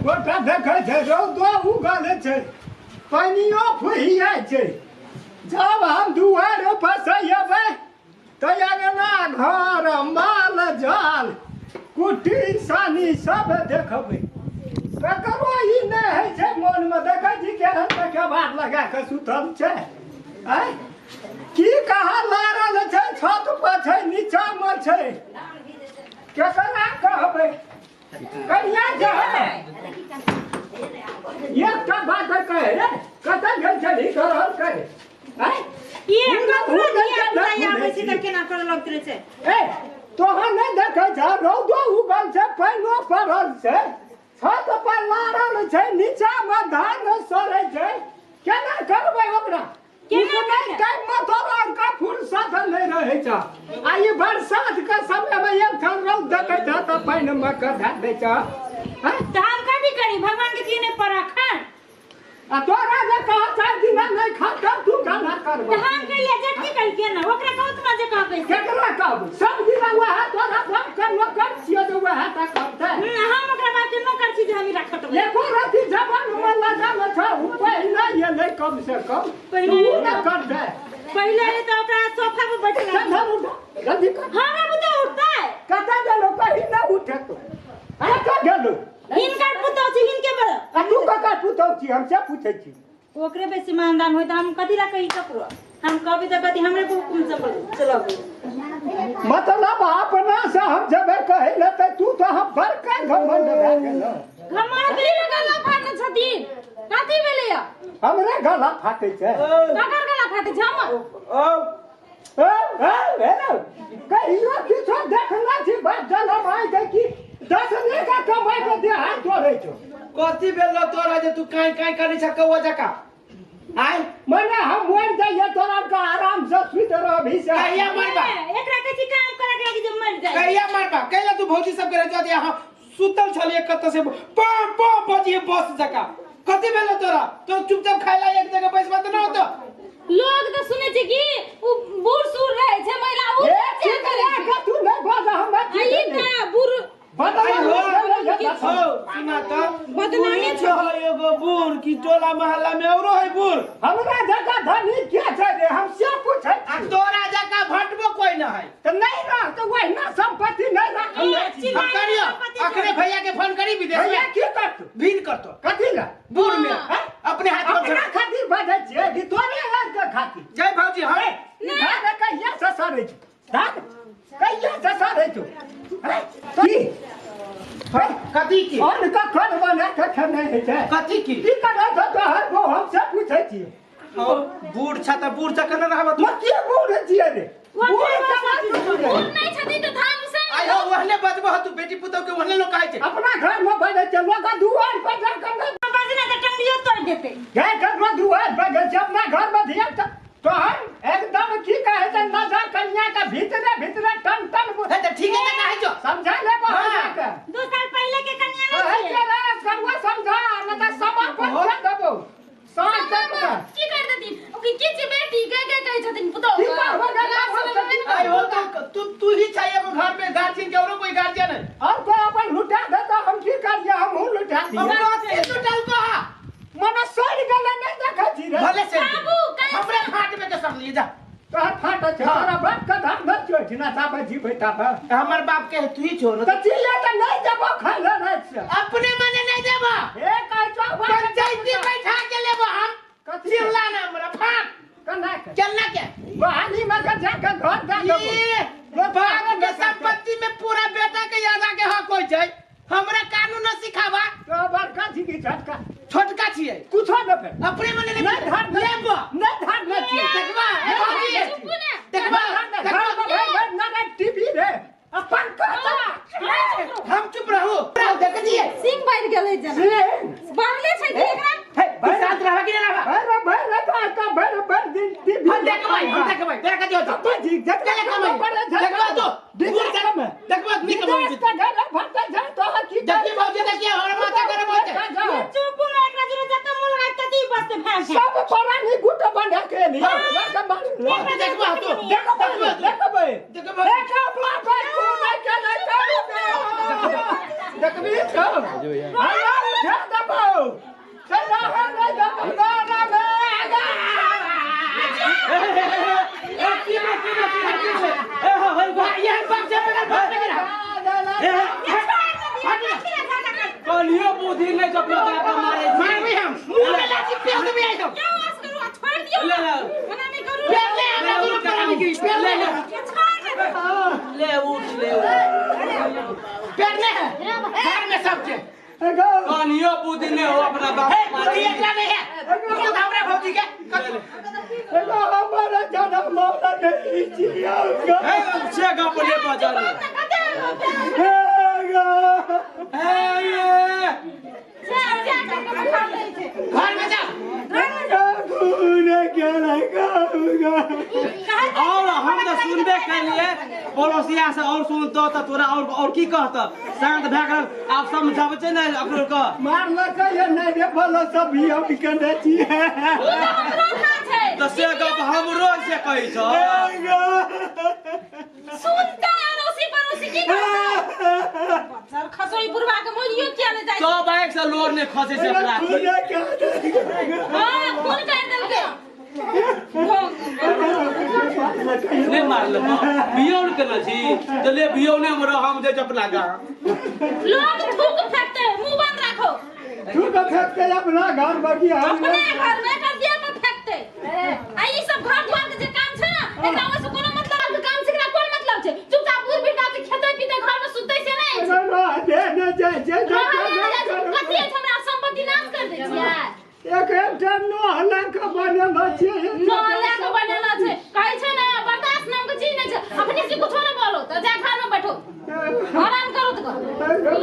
गोटा देखै छै रौदो उगल छै पानियो फुहिया छै। जब हम दुआर पर से अयबै तऽ अङ्गना घर माल जाल कुट्टी सानी सब देखबै। ककरो ई नहि होइ छै मोनमे, देखै छी केहन तऽ केबाड़ लगा कऽ सुतल छै। आँय की कहाँ लारल छै, छत पर छै नीचामे छै, केकरा कहबै? कनिया जे एकटा बात कहे रे, कतऽ गेल छली करल कहे? आँय ई ककरो धिया पुता आबै छै तऽ केना करऽ लगतै रहै छै? ए तोहर नहि देखै छ रौदो उगल छै पानिओ पड़ल छै, छत पर लारल छै, नीचामे धान सड़ै छै, केना करबै ओकरा? केना उसने टाइम में तोरा आरके फुर्सत नहीं रहे छ। आ ई बरसात के समय में एक ठाम रौद देखै छ तऽ पानि मे के धऽ दै छ। आँय? तऽ हम कथी करी? भगवान के की नहि पड़ा खान? आ तोरा जे कह 4 दिना नहीं खाता तू केना करबा? तऽ हम कहिया जेटकी कहलकै ना, ओकरा कहू ना जे कहबै से। केकरा कहबै? सब दिना वएह तोरा बाप के नौकर छियै तऽ वएह तऽ करतै। हम ओकरा बाप के नौकर छी जे हम ई रखतबै। एको रति जवान मे लगल छ, उ पहिने एलै कम से कम पहिले उ न करतै। पहिले एलै तऽ ओकरा सोफा पर बैठल। चल धर उठा, जल्दी कर। हमरा बुते उठतै? कतऽ गेलो? कहीं न उठे तो। कतऽ गेलो? हिनकर पुतहु छी, हिनके बड़। आ तू ककर पुतहु छी? हम से पूछै छी। ओकरे बेसी मानदान होय तऽ हम कथी ला कही ककरो? हम कहबै तऽ कथी हमरे हुकुम से चलबै। मतलब अपना से हम जेबै कहै लए तऽ तू तऽ हम बड़का घमंड भए गेल। घमंड भेलै, गला फाटल छथिन। कथी भेलैया? हमरे गला फाटै छै। ककर गला फाटै छै? हमर? ओ ए ए हेलो, कहियो किछो देखना छी बाप जनम आइ के की 10 का कमाइ के देह हाथ तोड़ै छौ। कथी भेल तोरा जे तू काई काई करै छ कौआ जकाँ? आय मने हम मरि जाइए तोरा के आराम से सुति रहबही से। कहिया मरबा? एकरा कहै छी काम करे के लागि जे मरि जाइ। कहिया मरबा? कैला तू भौजी सब के रह जा सुतल छलिए कत से पम पम बजिए बस जकाँ। कथी भेल तोरा? तो चुपचाप खाइला एक जगह बैसबा त न होतो। लोग तऽ सुनै छै कि उ बूढ़ सूढ़ रहै छै महिला उ ए, चेक करै छै। तू नहि बाज हमरा आ ई तऽ बूढ़ हो सुना त बदनामी छो एगो बूढ़ की टोला मोहल्ला में औरो है बूढ़। हमरा जगह धनी के छै रे, हम से पूछै आ तोरा जगह भटबो कोई न है। तऽ नहीं रह तऽ वहिना संपत्ति नहीं राखल। हम करियो अखने भैया के फोन करी विदेश भैया में की करतौ? भीन करतो। कथी ला? बूढ़ में अपने हाथ पर अपना खातिर बाजै छियै कि तोरे हाथ के खातिर? जय भौजी। हम धान कहिया से सड़ै छौ? धान कहिया से सड़ै छौ? की कथी की अन्न कखन बना के खेने होइ छै? कथी की की करै छौ तोहर बौह? हम से पूछै छियै। बूढ़ छ त बूढ़ छ केना रहब तू? की बूढ़ छियै रे? बूढ़ केना बूढ़ नहि छथिन तऽ धान उसै। आइ हो ओहने बजबो तू बेटी पुतहु के ओहने लोग कहै छै। अपना घर में बजै छै लोग दुआर पर जा के बजना तऽ टंगियो तोड़ देतै। गाय ककरो दुआर पर गेल छै अपना घर में धिया तोहर एकदम की कहै छै नजर कन्या के भीतरे भीतरे टन टन। हे तऽ ठीक है तऽ कहै छौ समझा लेबो हमरा के। 2 साल पहिले के कन्या कहै नहि छै रे करुआ समझा न तऽ समा पर दे देबो। साँझ तक मे की कर देथिन? ओ की छै बेटी गै गै कहै छथिन पुतहु। की करबो गै? आइ हो तू तू ही चाहिए एगो घर में गार्जियन के औरो कोई गार्जियन है? और कोई अपन लुटा दे तऽ हम की करिए? हमहूँ लुटा दिए। हम कथी लुटल को हा? मने सड़ि गेलै नहि देखै छी रे। भले से बाबू, कैसे? हमरे फाट में के सड़लिए जा। तोहर फाट छै, तोरा बाप के धान नहि छियै ठिना ताबे जीबै ताबे। हमर बाप के तू ही छोड़। तऽ चिड़िया तऽ नहि देबो खाइ लए राति से। अपने मने नहीं देबो। हे कहै छौ पंचायती बैठा के लेबो हम। कथी? चिल्ला ना हमरा फाट। केना के? चलना के? बहाली में के जाके घर दे देबो। ये बाप के संपत्ति में पूरा बेटा के याद आके हक होय छै। हमरा कानून न सिखावा। तो बड़का छी कि छोटका? छोटका छियै। कुछो न भेल। अपने मने नहीं धार लेबो। नहीं धार न छियै। देखबा ए भौजी चुपू ने। देखबा घर में न टीवी रे अपन चला। हम चुप रहू देख दिए सिंह बढ़ि गेलै जेना। सिंह बढ़ले छै कि एकरा? हे तू शांत रहबा कि ना रहबा? भर भर तो का भर भर दिन टीवी। हम देखबै हम देखबै तेरा कथी होतो? जी चले कमाई देखबा तो दूर चल देखबा नहीं कमाई। विदेश के घर भरते जाय तो की? देखिए भौजी देखिए हमरा माथा गरम होते। चुप ना एकरा जुरे जत मुंह लगाइ तती बसते भाग। सब परानी गुट बंधा के ली। देखबा तो देखबै देखबै देखबा। एक बाप तू नहीं के नहीं देखबी छौ। उठा दबो चला हम नहीं दबो ना ना ना ए की में की में की में ए हो होई गो ये बाप से बगल बाप से गिरा ए कलियो बुद्धि नहीं जब बाप मारे मारबी हम मुंह में लाठी पेल देबे आई हम क्या आवाज करू छोड़ दियो ले ले मना नहीं करू पेल ले हमरा दुनु प्राणी के पेल ले ले उठ ले पेल ले घर में सबके कनियो बुद्धि नहीं हो अपना बाप ए बुद्धि एकला नहीं है तू हमरा भौजी के एगो हमारा जनम मौला नहीं जियाऊंगा ए से गप ले बजल ए ये घर में जा और हम तो सुनबे कलिए पड़ोसिया से और सुनतो त तोरा और की कहत शांत भए गेल आब समझाबै छै ने अकरो के मारलक ये नहीं रे बोलो सब भी हम केने छियै त से गप हमरो से कहै छ सुनता अड़ोसी पड़ोसी की कहता खसोई बुढ़वा के मोरियो किया ने जाय सब आँख से लोर ने खसे छै ओकरा हां खून कर देलकै नहीं मारलक बियौन केने छी त ले बियौने मे रह हम जे अपना गाँव लोग थूक फेंकते मुंह बंद राखो थूक फेंकते अपना घर बगी हम अपने घर में कर दिया पर फेंकते आ ई सब घर द्वार के जे काम छै ना एकरा ओइ से कोनो मतलब के काम छै एकरा कोन मतलब छै चुपचाप बुढ़ बिरदा के खेते पीते घर में सुतै से नहीं दे ने जाय जे कथी अछि हमरा संपत्ति नाश कर दै छियै एक एकटा नोह लए के बनल छै नोह लए के बनल छै कहै छै ने बर्दाश्त नाम के चीज नहीं छै अपने से कुछो न बोलो त जा घर में बैठो आराम करो त।